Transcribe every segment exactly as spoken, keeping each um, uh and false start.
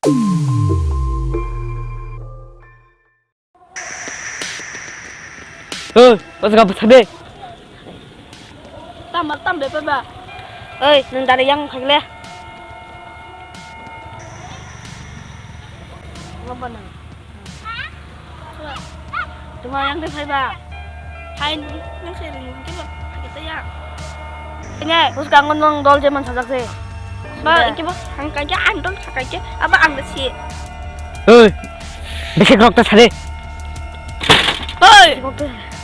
Oi, o jaga bwsa de. Tama, tam be ba. Oi, nwng dare yang phai le. Ngapa nang? Tuma yang de phai ba. Hai, nang se ring ke ba, ke ta ya. Nya, bwskango nwng dol je man sajak se. Ba, ke ba, ang kai ke, ang dol sa kai ke, aba ang de si. Oi, bisi rok ta sare. Oi.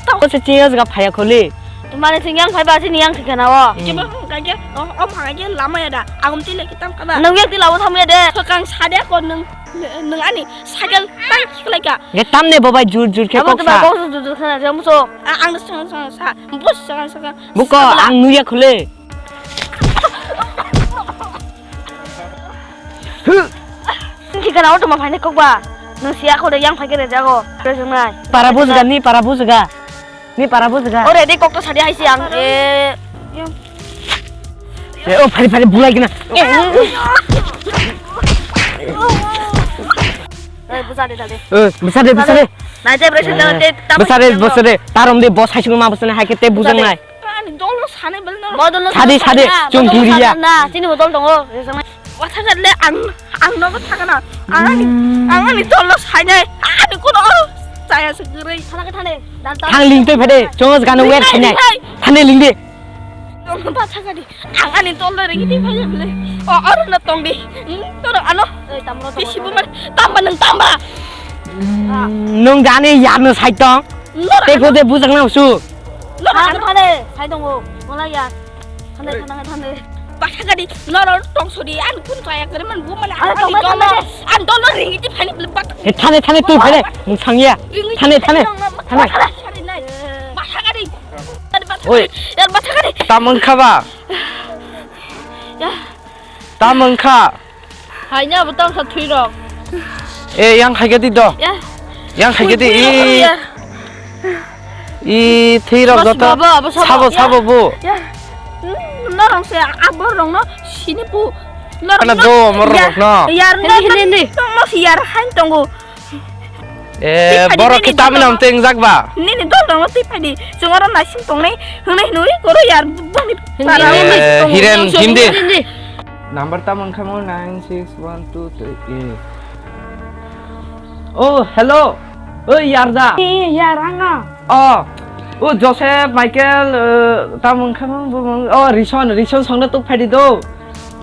Ko se chiya jaga phaya kholi. Tumani sing yang phai ba sini yang thikana o. Ke ba, ang kai ke, o, o phai ke lama ya da. Agum tile kitam ka ba. Nwng yang tila o thamya de. Thokang sade ko nwng, nwng ani cycle tang khiklai ka. Ge tamne bo bai jur jur khe kok sa. Kok jur jur khana jam so. Ang sang sang sa. Bus sang sang. Buko ang nuya khole. Niki kana auto ma phaine kok ba. Nung siya khole yang phai kere jago. Presengnai. Para bujga ni para bujga. Ni para bujga. Ore de kok to sadi haisi ang. E. E o phari phari bulai gina. Eh, busa de, dale. Eh, busa de, busa de. Nai te, bre, sendal te, tam busa de, busa de. Tarom de, boss hai sungma busa ne, hai ke te bujang nai. Ani dol no sane bel no. Sadi, sadi, chung duriya. Na, chini bodol tongo. Watha gadle ang, ang nogo thagana. Ang ani, ang ani dol no sainai. Ani kono chaya se gurui. Thana ke thane. Thang ling toi phade, chongos gano wer sainai. Thane ling de. Nongno bathakadi. Ang ani dol dore gidi phai le. O, oro no tong di. Hmm, toro ano. Ei, tamro, tamro, bisi tamro. Bumar. Tamba nang tamba. Hmm, nung gani yarno sai tong. Noro. Te ano. Ko de bujang na usu. Noro ano. Thane, sai tongo. Mola ya. Thane, thane, thane. Bathakadi. Noro tong sodi. An kun kaya kare man bumar. Ano ani tong dol. An dol dore gidi phai le bat. He thane, thane tu phai le. Nung sangya. Thane, thane. Thane. Bathakadi. Oi. Yar, bathakadi. Tamung khaba? Ya. Tamung kha? Haina bo tang sa thui rok. E, yang khai gadi do. Ya. Yang khai gadi. Thui rok, ya. I thui rok joto. Baba, abo sabo, sabo, ya. Sabo bu. Ya. Hmm, norong se abor rong no sini bu. Norong no. Ana do, mor rok no. Yar, no, no, no, si yar hain tongo. Eh, borok khe tamni amte wngjak ba? Nini dol rok twi phai di. Chwng oro naising tongnai hwnwi hwnwi koro yar boni para o. Eh, naising tongo. Hiren, hindi. Hindi. Number tamo wngkha mo nine six one two three eight. Oh, hello. Oi, yar da. Eh, yar anga. Oh. O Joseph, Michael, eh, tamo wngkha mo, oh, Rison, Rison songno tuk phai di do.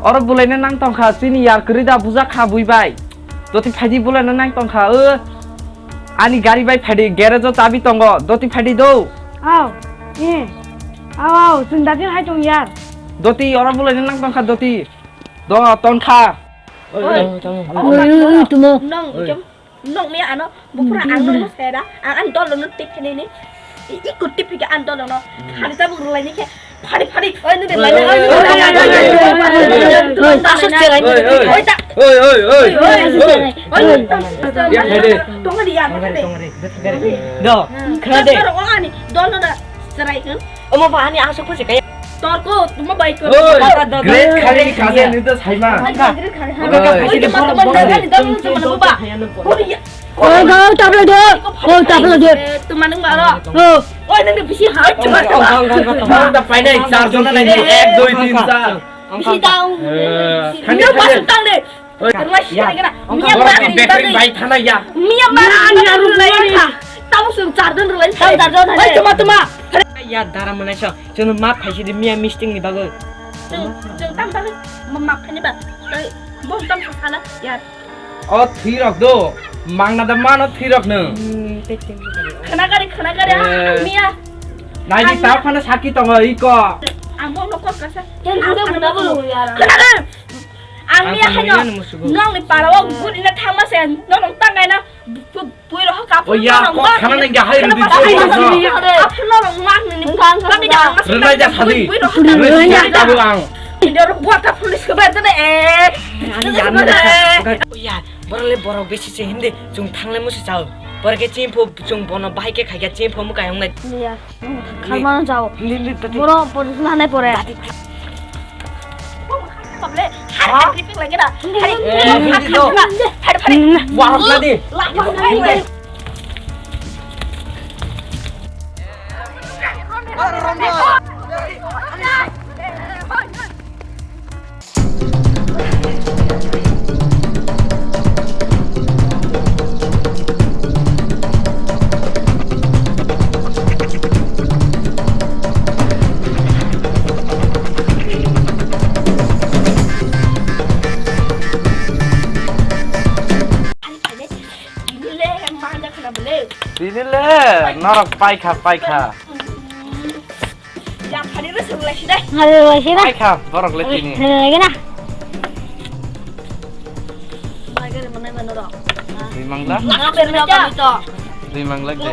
Oro bulaina nang tongkha, chini yar kwrwi da bujak kha bui bai. Doti phaidi bulaina nang tongkha, o. Ani gari bai phaidi, garage o chabi tongo, doti phaidi do. Aw, eh. Aw, aw, chwng dati hai tong yar. Doti, oro bulaina nang tongkha, doti. Do, tonkha. Oi, oi, oi, tumo. Nong, oi. Nong mi ano, bupura ang nong saya da, ang an dol no tip ni ni. Ikut tip ke an dol no. Hari tabuk rulai ni ke. Phari, phari. Oi, nung de, oi, oi, oi, oi, oi, oi, oi, oi, oi, oi, oi, oi, oi, oi, oi, oi, oi, oi, ta. Oi, oi, oi, oi, oi. Oi, oi, oi. Ya, hai de. Tong de, ya, tong de, tong de. Do, khna de. Tor ko ani, dol no da, serai kan. Omo ba ani asuk pose kaya. Tor ko, tuma bai ko. Oi, great khali khase ni to saima. Great khali, ha. Oi. Oi, tuma, tuma, dol no, dol no, tuma, tuma. Oi, ya. Oh, oh, tabla do. Oh, tabla do. Eh, tu manung baro. Oh. Oi, nang bisi ha. Oi, cuma. Ang ta painai, char jona nai, ek, dui, tin, char. Bisi down. Eh, bisi down. Thani, thani. Tang de. Oi, terus ya. Mia ba, background bai thana ya. Mia ba, anu rulai ya. Tamu sung char jon rulai. Tamu char jon. Oi, tuma, tuma. Ya, dara manai so. Jono map khai sidi mia misting ni bagoi. Jeng, jeng tam tam. Map khai ni ba. Bom tam sana. Ya. O thwi rok do, mangna da mano thwi rok nung. Hmm, tei tei. Khana gari, khana gari, eh, ang miya. Nai di ta phana saki tongo iko. Ang bo nokor kasa. Tei juda buda bo ya. Khana gari. Ang miya haino. Nong ni para o guni na thama sen. Nong nong tangai na. Bui rok kap. O ya, kok khana nang ya hai rudi. Aphno rok mak ni. Bang ya. Rwnai ja sadi. Bui rok. Rwnai ja tabuk ang. Ini rok buat kap police ke ber tene eh. Ani ya. O ya, borok le borok besi se hindi. Chung thangle musi chao. Borok ke chimpo chung bono bahai ke khai ke chimpo mu kayong nai. Iya. Khalmano chao. Hindi, hindi, tati. Borok police na hanai pore. Tati. Kable. Hari hari pik lagi dah. Hari Eh, hari ini tuh. Hari hari. Warok tadi. Lah, lah, lah. Tini le norok paikha, paikha. Yang tadi lu sebelah sini. Aduh, sini. Paikha, borok le tini. Lagi na. Twi mangla? Twi mangla de.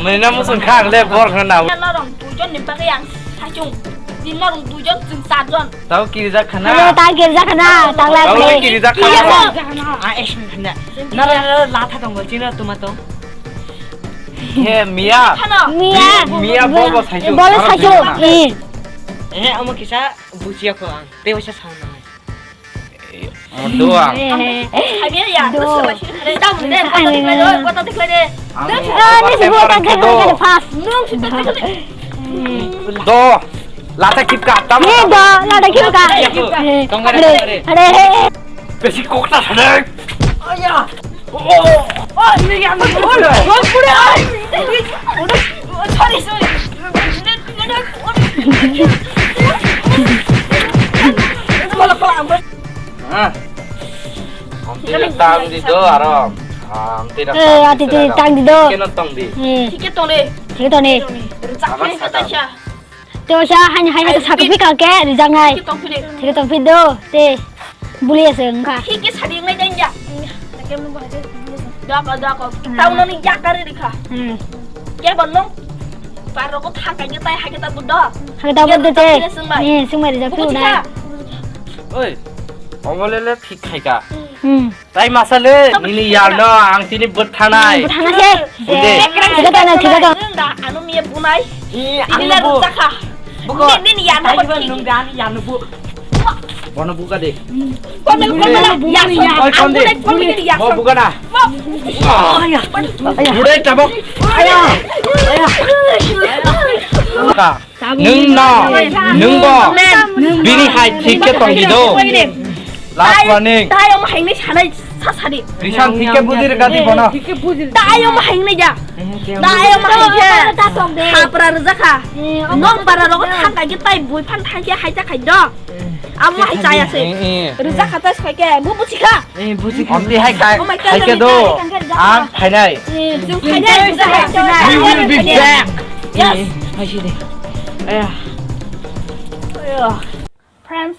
Mena musung khang le borok na. Norok dujon ni bagwi ang sachung. Din norok dujon, chwng charjon. Tao kirijak khana. Aro ta kirijak khana, ta la Tao le. Kirijak khana. Ah, eh, shun khana. Nara, nara, latha tong, chino tuma tong. He, Mia. Khana. Mia. Mia, bo, bo, saichu. Bo, saichu. Eh. Eh, amo kisa bujiya ko ang. Te wasa sound nai. Eh, oh, doang. Eh. Hai, Mia, ya. Do. Terus sama sini. Dam, deh, foto dikhlai, foto dikhlai, deh. Ang Terus, foto ah, ini dikhlai, semua foto tak dikhlai. Dikhlai, pas. Nung, sudah dikhlai. Do. Lata kip ka, tamo. Ye do, lata kip ka. Iya, tuh. Eh, tongkar, are, tongkar. Are. Besi kok ta sade. Aya. Oh, oh, ini yang mana? Oh, pura. Sorry, sorry. Malah pelan. Ah. Ang tidak tang di do, aram. Ah, ang tidak Eh, tang di ati do, tidak aram. Tang di do. Kena tong di. Eh. Tiket tong di. Tiket tong di. Agar sadar. Te osa haini haini Ai, sakuphi ka ke rijaknai. Thik tongphili. Thik tongphi do te buli ase wngkha. Thik ke sadi wngnai dai ya. Dako, dako. Taunani yakari rikha. Hmm. Ke bonno? Paroko thakai ke tai hake ta buddo. Hake ta buddo te. Ni sungmai rijak tu nai. Oi. Omolele thik khaika. Hmm. Tai masa le, nini yarno ang tini bwthanai. Bwthana se. Bunde. Thik tongno, thik tong. Nung da, ano miye bunai. I, Tini ang le bu. Rwchakha. Buko. Nini, nini yarno Ai, bwthana. Nung da, ani yarno bu. Bono buka de. Komel, komel, ya. Oi, konde. Ang bunai, komel, ya. Bo buka na. Bo. Aya. Aya. Budai tabok. Aya. Aya. Buka. Nwng no, nwng bo, bini hai thik khe tong di do. Last warning. Tai omo hai nai sanai sa sadi. Risan thik khe buji rwkha di bono. Tai omo hai nai ya. Tai omo hai khe. Hapra rwjakha. Nong para rogo thangkai khe tai bui phan thang khe hai ta khai do. Amo hai chaya se. Eh, eh. Rwjakha tai sai khe bu buchikha. Eh, buji kha. Omti hai khai, Oh my God, hai khe do. Ang phainai. Eh, jung phainai, jung phainai. We will be back. Yes. Eh, hai si de. Eh. Friends,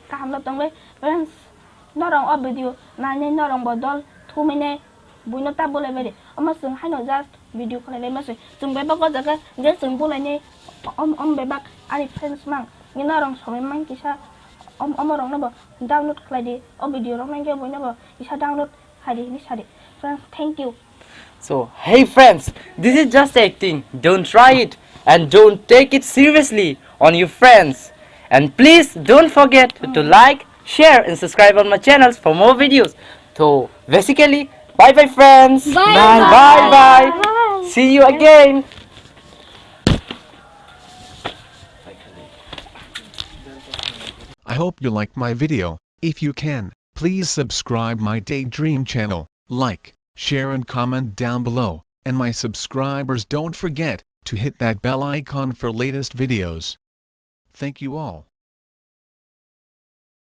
kaham no tong le. Friends, norong o video nainai norong bodol thumine buino ta bolai bari. Omo chwng haino just video khlai lai ma se. Chwng bebak o jaga je chwng bolai nai om, om bebak ani friends mang. Ni norong somai mang kisa om, omo rok no bo download khlai di. O video rok nai khe buino bo kisa download Hari, ini sari. Friends, thank you. So, hey friends, this is just acting. Don't try it and don't take it seriously on your friends. And please don't forget to like, share and subscribe on my channels for more videos. So, basically, bye bye friends. Bye bye. Bye bye. Bye. See you again. I hope you liked my video. If you can, please subscribe my Daydream channel, like, share and comment down below, and my subscribers don't forget to hit that bell icon for latest videos. Thank you all.